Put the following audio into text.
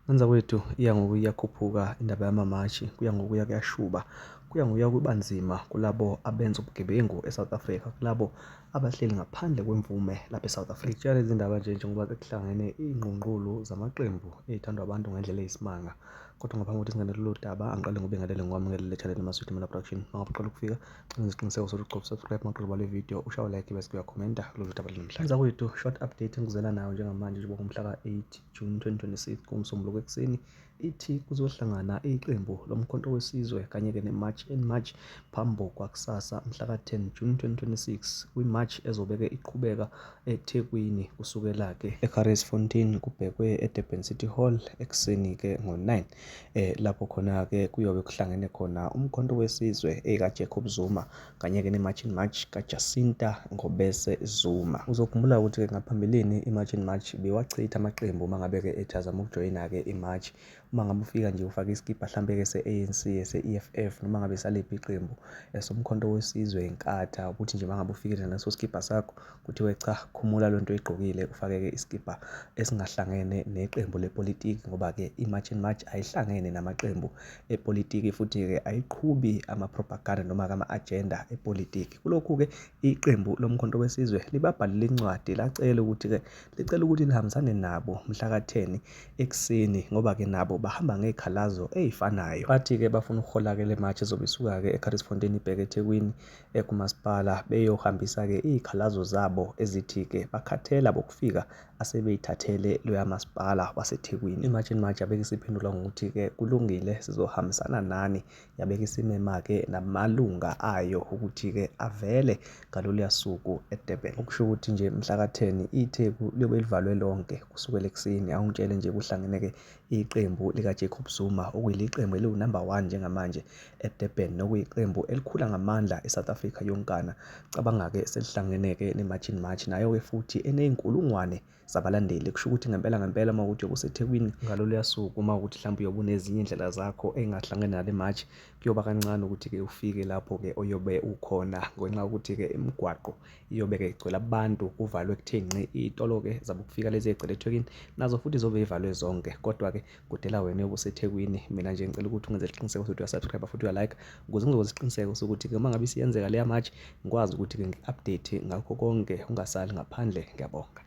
Ngenza kwethu iya ngokuya iyakhuphuka indaba yamamashi, kuya ngokuya kuyashuba, kuya ngokuya kuba nzima kulabo abenza ubugebengu eSouth Africa, kulabo abahleli ngaphandle kwemvume lapha eSouth Africa. Ngikutshela lezi ndaba nje njengoba sekuhlangene iy'ngqungqulu zamaqembu ey'thandwa abantu ngendlela eyisimanga. Kodwa ngaphambi kokuthi singene kulolu daba, angiqale ngikubingelele ngikwamukele le channel Maswidi Mela Production. Uma ngabe uqala ukufika, cela isiqiniseko sokuthi ucofa subscribe, maqala ubale video, ushaye like bese uyakhomenta kulolu daba lanamhlanje. Mzakwethu, short update engikuzela nayo njengamanje njengoba kumhla ka-8 June 2026 ngoMsombuluko ekuseni ithi kuzohlangana iqembu loMkhonto weSizwe kanye-ke ne-March and March phambi kwakusasa mhla ka-10 June 2026 kwi-march ezobe-ke iqhubeka eThekwini kusukela-ke eCurries-Fontein kubhekwe eDurban City Hall ekuseni-ke ngo-9 lapho khona-ke kuyobe kuhlangene khona uMkhonto weSizwe eka-Jacob Zuma kanye-ke ne-March and March kaJacinta Ngobese Zuma. Uzokhumbula ukuthi-ke ngaphambilini i-March and March biwachitha amaqembu uma ngabe-ke ethi azama ukujoyina-ke i-March. Uma ngabe ufika nje ufake isikibha hlampe-ke se-ANC, se-EFF noma ngabe saliphi iqembu soMkhonto weSizwe, Inkatha, ukuthi nje uma ngabe ufike nje naleso sikibha sakho kuthiwe cha, khumula lento oyigqokile ufake-ke isikibha esingahlangene neqembu lepolitiki ngoba-ke i-March and March ayihlangene namaqembu epolitiki futhi-ke ayiqhubi ama-propaganda noma-ke ama-agenda epolitiki. Kulokhu-ke iqembu loMkhonto weSizwe libabhalele incwadi lacela ukuthi-ke licela ukuthi lihambisane nabo mhla ka-10 ekuseni ngoba-ke nabo bahamba ngey'khalazo ey'fanayo. Bathi-ke bafuna ukuhola-ke le march ezobe isuka-ke eCurries-Fontein ibheke eThekwini kumasipala beyohambisa-ke iy'khalazo zabo ezithi-ke bakhathele abokufika asebeyithathele loya masipala waseThekwini. I-March and March yabeke isiphendula ngokuthi-ke kulungile sizohambisana nani, yabeke isimema-ke namalunga ayo ukuthi-ke avele ngaloluya suku eDurban. Okusho ukuthi nje mhla ka-10 iTheku liyobe livalwe lonke kusukela ekuseni. Awungitshele nje kuhlangene-ke iqembu likaJacob Zuma okuyiqembu eliwunumber 1 njengamanje eDurban nokuyiqembu elikhula ngamandla eSouth Africa yonkana. Cabanga-ke selihlangene-ke ne-March and March nayo-ke futhi eney'nkulungwane zabalandeli. Kusho ukuthi ngempela ngempela uma ukuthi uyobe useThekwini ngaloluya suku, uma ukuthi mhlawumbe uyobe unezinye iy'ndlela zakho ey'ngahlangene nale march, kuyoba kancane ukuthi-ke ufike lapho-ke oyobe ukhona ngenxa yokuthi-ke imigwaqo iyobe-ke igcwele abantu kuvalwe kuthe ngci. Iy'tolo-ke zabokufika lezi ey'gcwele eThekwini nazo futhi zobe y'valwe zonke. Kodwa-ke kudela wena uyobe useThekwini, mina nje ngicela ukuthi ungenze isiqiniseko sokuthi uyasubscribe futhi uyalike ukuze ngizokwenza isiqiniseko sokuthi-ke uma ngabe isiyenzeka leya march ngikwazi ukuthi-ke ngi-update ngakho konke, ungasali ngaphandle. Ngiyabonga.